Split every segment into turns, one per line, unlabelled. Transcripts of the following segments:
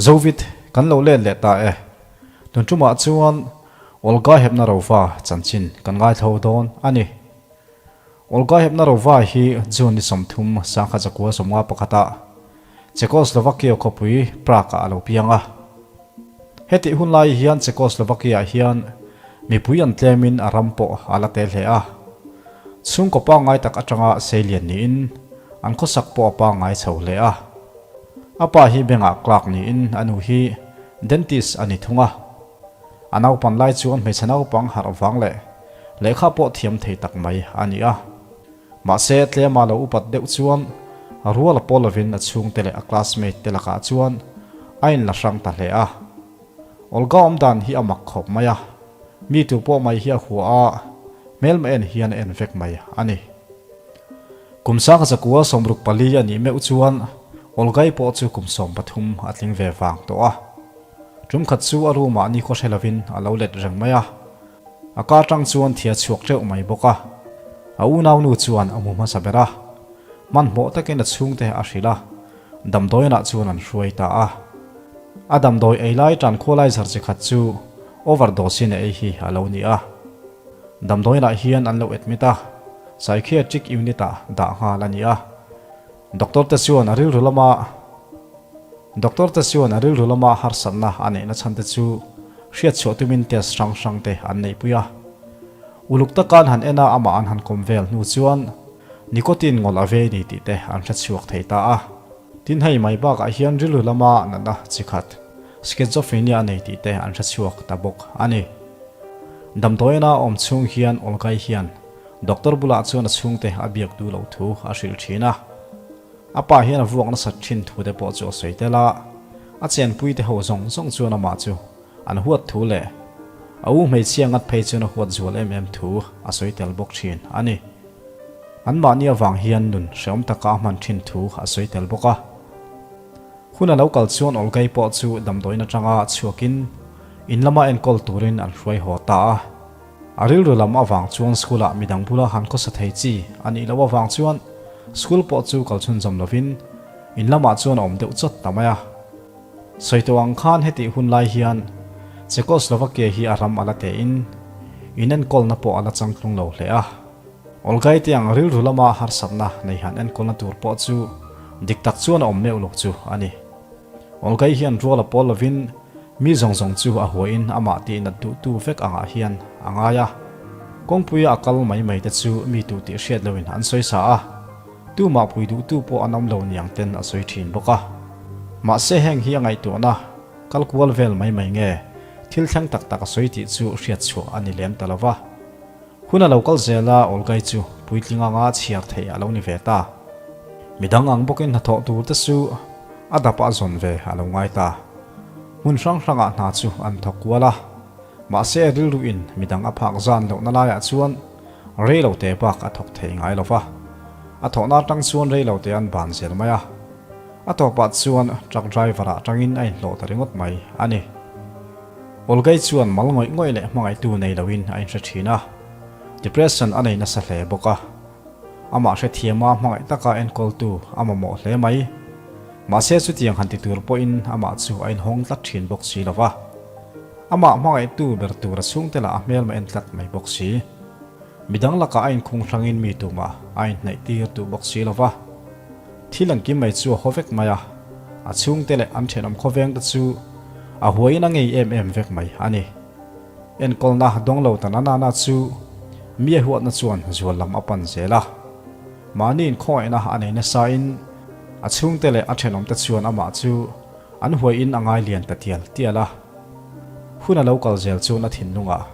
Zovit, kan lo let leh ta e. Tun tumah chuan Olga Hepnarova chanchin kan ngaithlo dawn a ni. Olga Hepnarova hi June ni 30 1951 ah Czechoslovakia khawpui Prague ah a lo piang a. Hetih hun lai hian Czechoslovakia hian mipui an tlemin a ram pawh a la tel hle a. Chhungkaw pangngai tak atanga seilian niin an khawsak pawh a pangngai chho hle a. A pa hi bengah clerk niin a nu hi dentist a ni thung a. A naupan lai chuan hmeichhe naupang harh vang leh lehkha pawh thiam thei tak mai a ni a. Mahse, tlema lo upat deuh chuan rual a pawl lovin a chhungte leh a classmate te lakah chuan a inla hrang ta hle a. Olga awmdan hi a mak khawp mai a, mi tu pawh mai hi a hua a, hmelma en hian a en vek mai a ni. Kum 1964 a nih meuh chuan Olgai pawh chu kum 13 a tling ve vang tawh a. Tum khat chu a room ah nikhaw hre lovin a lo let reng mai a. A ka tang chuan thia chhuak teuh mai bawk a. A unaunu chuan a hmu hmasa ber a. Hmanhmawh takin a chhungte a hrilh a, damdawiinah chuan an hruai ta a. A damdawi ei lai tranquilizer chi khat chu overdose in a ei hi a lo ni a. Damdawiinah hian an lo admit a, psychiatric unit ah dah nghal a ni a. Doctor te chuan a rilru lama Doctor te chuan a rilru lama harsatna a neihna chhan te chu hriatchhuah tumin test hrang hrang te an neihpui a. Uluk taka an han en a, amah an han kawm vel hnu chuan nicotine ngawlh a vei ni tih te an hrechhuak thei ta a. Tin hei mai bakah hian rilru lama natna chi khat schizophrenia a nei tih te an hrechhuak ta bawk a ni. Damdawiina a awm chhung hian Olgai hian Doctor bulah chuan a chhungte a biak duh loh thu a hrilh thin a. A pa hian a vuak nasat thin thu te pawh chu a sawi tel a, a chenpui te ho zawng zawng chuan amah chu an huat thu leh a u hmeichhia ngat phei chuan a huat zual em em thu a sawi tel bawk thin a ni. Anmahni avang hian nun hreawm taka a hman thin thu a sawi tel bawk a. Hun a lo kal chuan Olgai pawh chu damdawiin atanga chhuakin in lama enkawl turin an hruai haw ta a. A rilru lam avang chuan school ah midang bula han khawsa thei chi a nih loh avang chuan school pawh chu kal chhunzawm lovin in lamah chuan a awm deuh chawt ta mai a. Sawi tawh ang khan hetih hun lai hian Czechoslovakia hi a ram a la teh in inenkawlna pawh a la changtlung lo hle a. Olgai te ang rilru lama harsatna nei han enkawlna tur pawh chu dik tak chuan a awm meuh lo chu a ni. Olgai hian rual a pawl lovin mi zawng zawng chu a huain amah tih nat duhtu vek angah hian a ngai a. Kawngpuia a kal mai mai te chu mi tu tih hriat loin an sawi sa a. Tumah pui duhtu pawh an awm lo niang ten a sawi thin bawk a. Mahse heng hi a ngaihtuahna kal kual vel mai mai nge thil thleng tak tak a sawi tih chu hriat chhuah a ni lem ta lo va. Hun a lo kal zel a, Olgai chu puitling anga chhiar theih a lo ni ve ta. Midang ang bawkin hnathawh tur te chu a dap a zawn ve a lo ngai ta. Hmun hrang hrangah hna chu an thawk kual a. Mahse rilruin midang a phak zan lohna laiah chuan Rei lo te bak a thawk thei ngai lo va, a thawhna atang chuan rei lo te an ban zel mai a. A tawpah chuan truck driver ah tangin a inhlawh ta ringawt mai a ni. Olgai chuan mal ngawih ngawih leh hmangaihtu nei loin a inhre thin a, depression a nei nasa hle bawk a. Amah hrethiama hmangaih taka enkawltu a mamawh hle mai. Mahse chutiang han ti tur pawhin amah chu a inhawng tlat thin bawk si lo va. Amah hmangaihtu ber tur a chhungte lah a hmelma en tlat mai bawk si. Midang lakah a inkhung hrangin mi tumah a inhnaih tir duh bawk si lo va. Thil engkim mai chu a haw vek mai a, a chhungte leh an thenawm khawvengte chu a huaiin a ngei em em vek mai a ni. Enkawlna dawng lo ta nana na chu mi a huatna chuan zual lam a pan zel a. Mahni inkhawngaihna a nei nasain a chhungte leh a thenawmte chuan amah chu An huaiin a ngai lian ta tial tial a, hun a lo kal zel chuan a thinlungah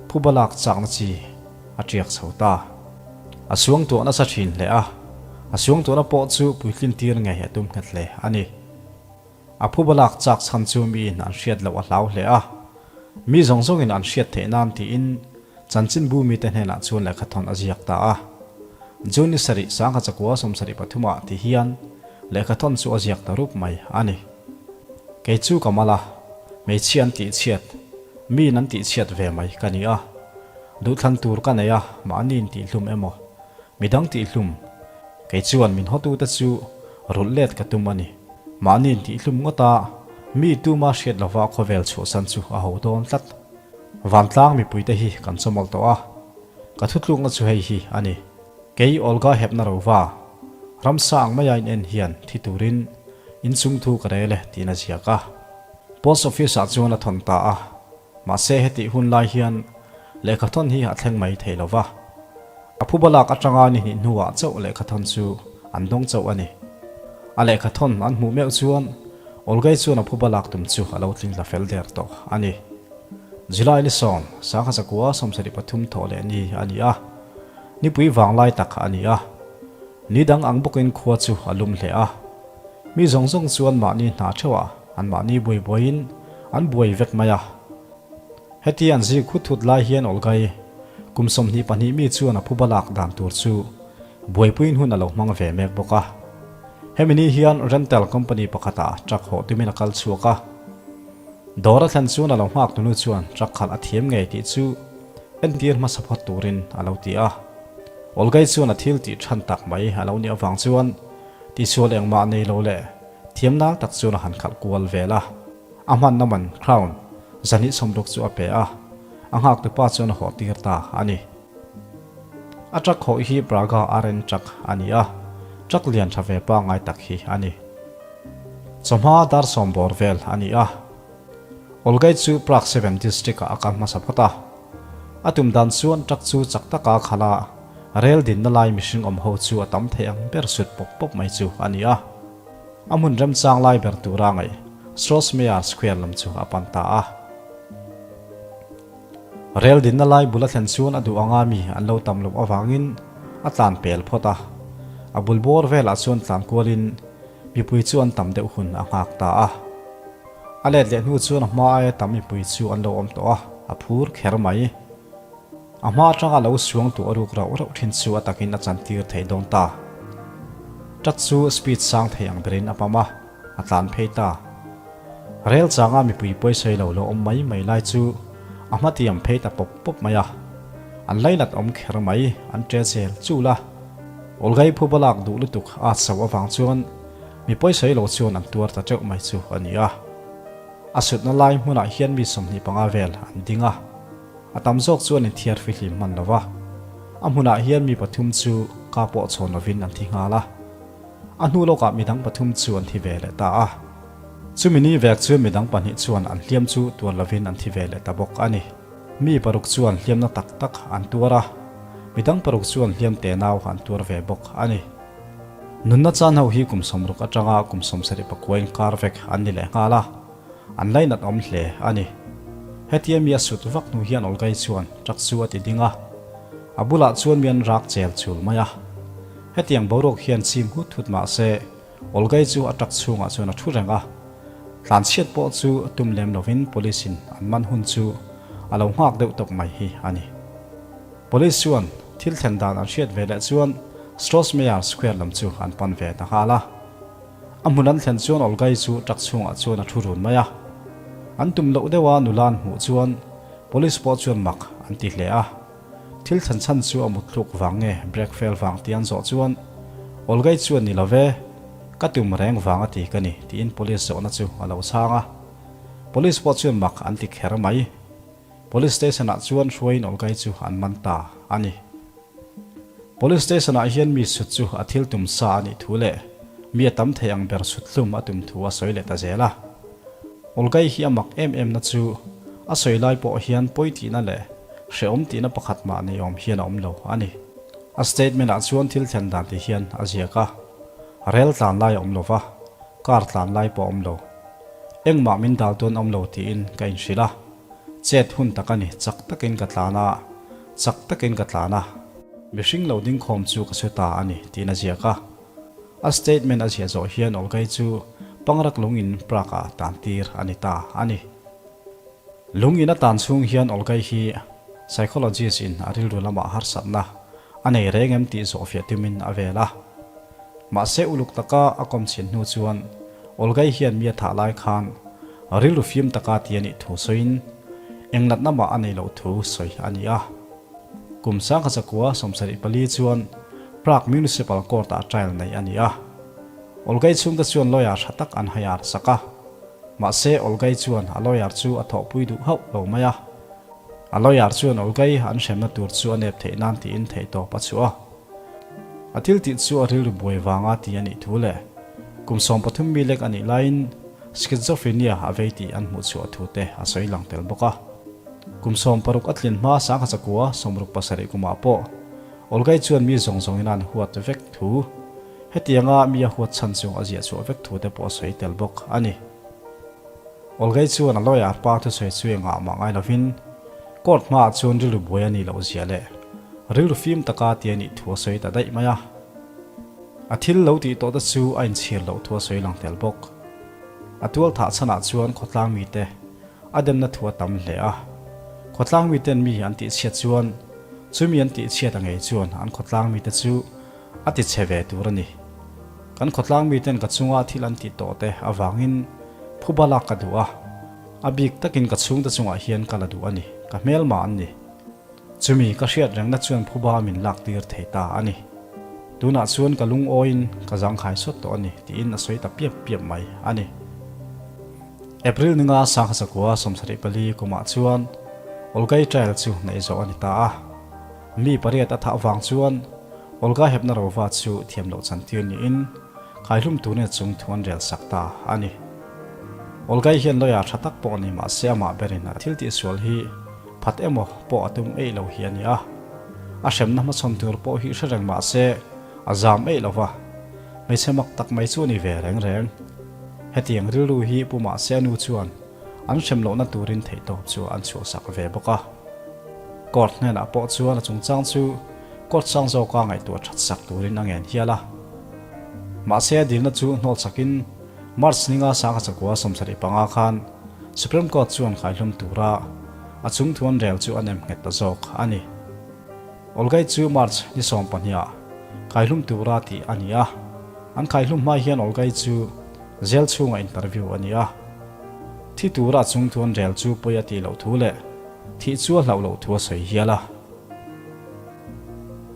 phuba lak chakna chi a tiak chho ta. A suangtuah nasa thin hle a, a suangtuahna pawh chu puitlin tir ngei a tum nghet hle a ni. A phuba lak chak chhan chu miin an hriat loh a hlau hle a, mi zawng zawngin an hriat theih nan tiin chanchinbu mite hnenah chuan lehkhathawn a ziak ta a. June ni sarih 1973 ah ti hian Lehkhathawn chu a ziak ta rup mai a ni. Kei chu ka mal a, hmeichhia an tihchhiat, miin an tihchhiat ve mai ka ni a. Duhthlan tur ka nei a, mahni in tihhlum emaw, midang tihhlum, kei chuan min hawtute chu rulh let ka tum a ni. Mahni in tihhlum ngawt a, Mi tuma hriat lova khawvel chhuahsan chu a ho dawn tlat. Vantlang mipuite hi kan chawmawlh tawh a, ka thutlukna chu hei hi a ni. Kei Olga hepna rova, ramsa ang maia in en hian thi turin inchung thu ka rel e tiin a ziak a. Post office ah chuan a thawn ta a, mahse hetih hun lai hian lehkhathawn hi a thleng mai thei lova. A phuba lak atanga ni hnih hnuah chauh lehkhathawn chu an dawng chauh a ni. A lehkhathawn an hmuh meuh chuan Olgai chuan a phuba lak tum chu a lo tling tla fel der tawh a ni. July ni sawm, sangha zakua 73 thawh leh ni a ni a. Nipui vang lai tak a ni a. Ni dang ang bawkin khua chu a lum hle a. Mi zawng zawng chuan mahni hna theuhah an mahni buai buaiin an buai vek mai a. Heti an zik hut hut lai hian Olgai kum 22 mi chuan a phuba lak dan tur chu buaipuiin hun a lo hmang ve mek bawk a. Hemi ni hian rental company pakhatah truck hawh tumin a kal chhuak a. Dawr a thlen chuan a lo nghak tunu chuan truck khalh a thiam ngei tih chu entir hmasa phawt turin a lo ti a. Olgai chuan a thil tih than tak mai a lo nih avang chuan tihsual engmah nei lo leh thiam nal tak chuan a han khalh kual vel a. A hmanna man crown zahnih sawmruk chu a pe a, a nghaktupa chuan a hawh tir ta a ni. A truck hawh hi Praga RN truck a ni a, truck lian tha ve pangngai tak hi a ni. Chawhma dar sawm bawr vel a ni a. Olgai chu Prague 7 district ah a kal hmasa phawt a. A tum dan chuan truck chu chak taka khalh a, rel dinna lai mihring awm ho chu a tam thei ang ber sut pawp pawp mai chu a ni a. A hmun remchang lai ber tura ngaih Strossmayer Square lam chu a pan ta a. Rel dinna lai bul a thlen chuan a duh anga mi an lo tam loh avangin a tlan pel phawt a. A bul bawr velah chuan tlan kualin mipui chu an tam deuh hun a nghak ta a. A let leh hnu chuan a hma aia tam mipui chu an lo awm tawh a, a phur kher mai. A hma atanga lo suang tu a ruk rauh rauh thin chu a takin a chantir thei dawn ta. Tat chu speed sang thei ang berin a pam a, a tlan phei ta. Rel changa mipui pawisawi lo lo awm mai mai lai chu a hmatiam phei ta pawp pawp mai a. An lainat awm kher mai, an ṭe zel chul a. Olgai phuba lak duh lutuk a so avang chuan mi pawisawi lo chuan an tuar ta teuh mai chu a ni a. A sutna lai hmunah hian mi 25 vel an ding a. A tam zawk chuan inthiar fihlim hman lo va, a hmunah hian mi pathum chu ka pawh chhawn lovin an thi nghal a. A hnu lawkah midang pathum chu an thi ve leh ta a. Chumi ni vek chuan midang pahnih chuan an hliam chu tuar lovin an thi ve leh ta bawk a ni. Mi paruk chuan hliamna tak tak an tuar a, midang paruk chuan hliam tenau an tuar ve bawk a ni. Nunna chan ho hi kum 60 atanga kum 74 inkar vek an ni leh nghal a. An lainat awm hle a ni. Hetia mi a sut vak hnu hian Olgai chuan truck chu a ti ding a, a bulah chuan mi an rak chel chul mai a. Hetiang boruak hian chim hut hut mah se Olgai chu a truck chhungah chuan a thu reng a. Tlanchhiat pawh chu tum lem lovin police in an man hun chu a lo nghak deuh tawp mai hi a ni. Police chuan thil thlen dan an hriat ve leh chuan Strossmayer Square lam chu an pan ve ta nghal a. A hmun an thlen chuan Olgai chu truck chhungah chuan a thu run mai a. An tum loh deuha nula an hmuh chuan Police pawh chuan mak an ti hle a. Thil thlen chhan chu a mutthluk vang nge brake fail vang tih an zawh chuan Olgai chuan ni lo ve, ka tum reng vang a ti ka ni tiin Police zawhna chu a lo chhang a. Police pawh chuan mak an ti kher mai. Police station ah chuan hruaiin Olgai chu an man ta a ni. Police station ah hian mi sut chu a thil tum sa a nih thu leh mi a tam thei ang ber sut hlum a tum thu a sawi leh ta zel a. Olgai hi a mak em em na chu a sawi lai pawh hian pawi tihna leh hrehawm tihna pakhat mah nei awm hian a awm lo a ni. A statement ah chuan thil thlen dan ti hian a ziak a, Rel tlan lai a awm lo va, car tlan lai pawh a awm lo. Engmah min dal dawn awm lo tiin ka inhrilh a. Chet hun tak a ni, chak takin ka tlan a, chak takin ka tlan a. Mihring lo dingkhawm chu ka su ta a ni, tiin a ziak a. A statement a ziah zawh hian Olgai chu Pangrak lungin Prague-ah tan tir a ni ta a ni. Lungin a tan chhung hian Olgai hi psychologist in a rilru lamah harsatna a nei reng em tih zawhfiah tumin a vel a. Mahse uluk taka a kawm chhin hnu chuan Olgai hian mi a thah lai khan rilru fim taka ti a nih thu sawiin englatna mah a nei loh thu sawi a ni a. Kum 1974 chuan Prague Municipal Court-ah trial nei a ni a. Olgai chhungte chuan lawyer tha tak an hire sak a. Mahse, Olgai chuan a lawyer chu a thawhpui duh hauh lo mai a. A lawyer chuan Olgai an hremna tur chu a nep theih nan tiin theihtawp a chhuah a. A thil tih chu a rilru buai vanga ti a nih thu leh kum 13 mi lek a nih laiin schizophrenia a vei tih an hmuh chhuah thu te a sawi lang tel bawk a. Kum 16 a tlin hma sangha chakua 67 kumah pawh Olgai chuan mi zawng zawngin an huat vek thu, hetianga mi a huat chhan chu a ziah chhuah vek thu te pawh a sawi tel bawk a ni. Olgai chuan a lawyer pa thusawi chu engah mah ngai lovin court hmaah chuan rilru buai a nih loh zia leh rilru fim taka ti a nih thu a sawi ta daih mai a. A thil lo tih tawh te chu a inchhir loh thu a sawi lang tel bawk. A tual thah chhanah chuan khawtlang mite a demna thu a tam hle a. Khawtlang miten mi an tihchhiat chuan chumi an tihchhiat a ngei chuan an khawtlang mite chu a ti chhe ve tur a ni. Kan khawtlang miten ka chunga thil an tih tawh te avangin phuba lak ka duh a, a bik takin ka chhungte chungah hian ka la duh a ni, ka hmelma an ni. Chumi ka hriat rengna chuan phuba min lak tir thei ta a ni. Tunah chuan ka lungawiin ka zangkhai sawt tawh a ni tiin a sawi ta piap piap mai a ni. April ninga sangha 74 kumah chuan Olgai trial chu neih zawh a ni ta a. Mi pariat a thah avang chuan Olga Hepnarova chu thiam loh chantir niin khaihlum turin a chung thu an rel sak ta a ni. Olgai hian lawyer tha tak pawh ni mahse amah berin a thil tihsual hi phat emaw pawh a tum eih lo hi a ni a. A hremna hmachhawn tur pawh hi hre reng mahse a zam eih lo va, hmeichhe mak tak mai chu a ni ve reng reng. Hetiang rilru hi pu mahse a nu chuan an hrem lohna turin theihtawp chu an chhuahsak ve bawk a. Court hnenah pawh chuan a chungchang chu court sang zawka ngaihtuah that sak turin a ngen hial a. Mahse a dilna chu hnawl sakin March ninga 1975 khan Supreme Court chuan khaihlum tura a chungthu an rel chu a nem nghet ta zawk a ni. Olgai chu March ni 12 ah khaihlum tura tih a ni a, an khaihlum hma hian Olgai chu jail chhungah interview a ni a. Thi tura a chungthu an rel chu pawi a tih loh thu leh thih chu a hlauh loh thu a sawi hial a.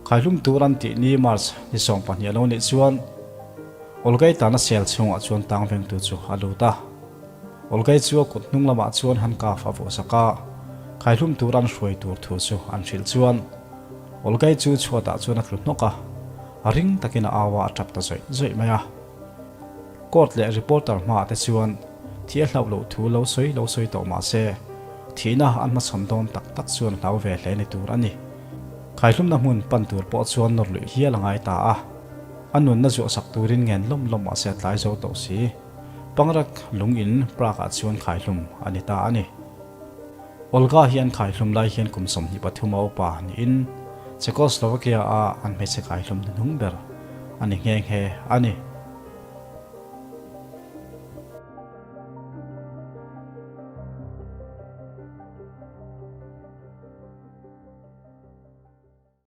Khaihlum tur an tih ni March ni 12 a lo nih chuan Olgai tana cell chhungah chuan tang vengtu chu a lut a. Olgai chu a kut hnung lamah chuan handcuff a vuahsak a, khaihlum tur an hruai tur thu chu an hrilh chuan Olgai chu chhuatah chuan a tlu hnawk a, a ring takin a au a, a tap ta zawih zawih mai a. Court leh reporter hmaah te chuan thi a hlauh loh thu lo sawi lo sawi tawh mah se, thihna an hmachhawn dawn tak tak chuan hlau ve hle ni tur a ni. Khaihlumna hmun pan tur pawh chuan nawr luih hial a ngai ta a, a nunna zuahsak turin ngen lawm lawm mah se a tlai zo tawh si. Pangrak lung in Prague ah chuan khaihlum a ni ta a ni. Olga hi an khaihlum lai hian kum 23 a upa niin Czechoslovakia a an hmeichhe khaihlum hnuhnung ber a ni nghe nghe a ni.